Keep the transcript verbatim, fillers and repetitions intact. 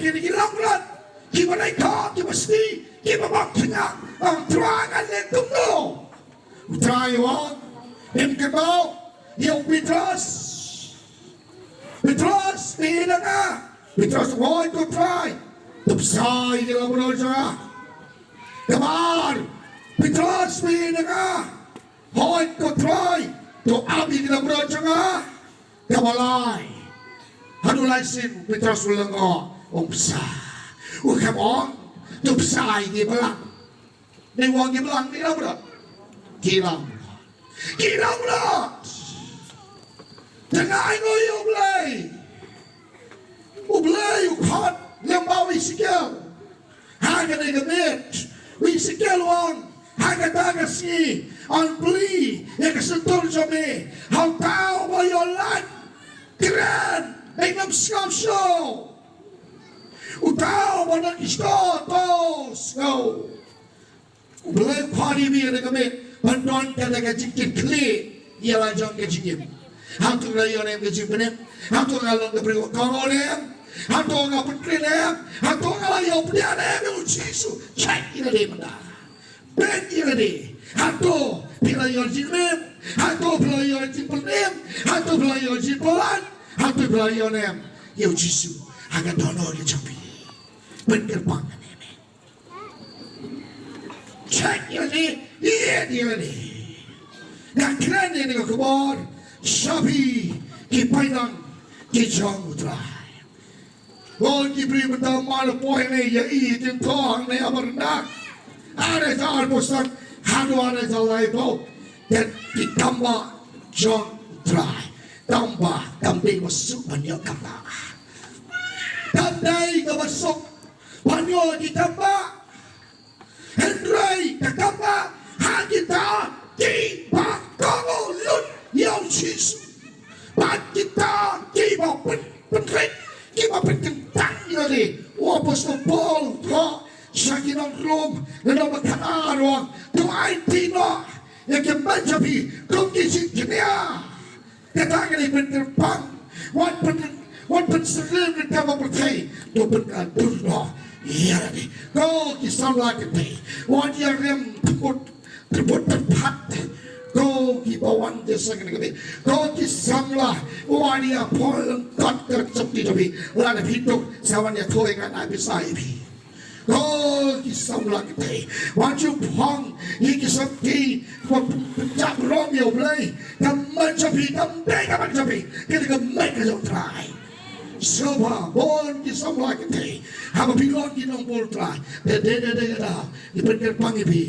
Kine ki langbrot, kiba rei khop, kiba sni, kiba bam thyngam, ong Trai, ngan leh kumno? U Trai u ong, ym kynmaw ïa u Petros. Petros, phi ïeit na nga? Petros, hooid ko Trai. To bsa ïa ki langbrot jong nga. Kaba ar, Petros, phi ïeit na nga? Hooid ko Trai. To ap ïa ki langbrot jong nga. Kaba lai, haduh lai sien Petros u lyngngoh, um bsa. U kham ong, to bsa ïa ki balang. Dei u ong ki balang, ki langbrot. Ki langbrot. Ki langbrot. Tang ai nguh ïa U Blei. U Blei u khot lyngba u Esekiel. Ha kane ka miet, u Esekiel u ong, ha kata ka sngi, ngan plie ïa ka shyntur jong me ha uta uba ïoh lait. Kren, dei nym sngap shuh. Uta uba don ki shkor, to sngew. U Blei u khot ïa phi ha kane ka miet ban don kata ka jingkitkhlieh ïa la jong ka jingim. Hato nga la ïoh ne em ka jingpynim? Hato nga la long ka briew kaba kordor ne em? Hato nga pynkhreh ne em? Hato nga la ïoh pdiang ne em ïa U Jisu? Check ïa lade mynta. Peit ïa lade. Hato phi la ïoh jingim? Hato phi la ïoh jingpynim? Hato phi la ïoh jingpyllait? Hato phi la ïoh ne em ïa U Jisu ha ka dohnud ka jong phi? Pynkyrpang ïa lade. Check ïa lade, ïeit ïa lade. Nga kren ïa kane ka khubor sha phi ki paidbah ki jong U Trai. Bun ki briew mynta mar poi ne ïa i jingthoh hangne ha Baranak. Are ta ar puson haduh are ta lai bau. Te ki tamba jong U Trai. Tamba, kam dei ba suk ban ïoh kamba. Kam dei kaba suk ban ïoh ki tamba. Hynrei ka kamba ha kita kiba kohnguh lut ïa U Jisu. Bad kita kiba pyn, pynrit, kiba pynkyntang ïa lade. U Apostol Paul u thoh sha ki nong Rom, lynnong ba khatar u ong, to aiti noh ïa ki met jong phi kum ki jingkñia. Kata ka dei pynkyrpang. Wat pyn, wat pynsyriem ïa ka ba pyrthei. To pynkyndit noh ïa lade. Ko ki samla kynthei, wat ïa rem tyrput, tyrput tyrpat. Ko kiba wan jingïaseng kane ka miet, ko ki samla, wat ïa poi lyngkot ka jingïaseng jong phi. Lada phi duk, sa wan ïathuh ïa nga, nga pynshai ïa phi. Ko ki samla kynthei, wat ju phong ïa ki sopti ba pynjah burom ïa U Blei. Ka met jong phi kam dei ka met jong phi, ka dei ka met ka jong U Trai. Sngewbha, bun ki samla kynthei, haba phi long ki nongbud U Trai, te dei, dei, dei ka daw ngi pynkyrpang ïa phi.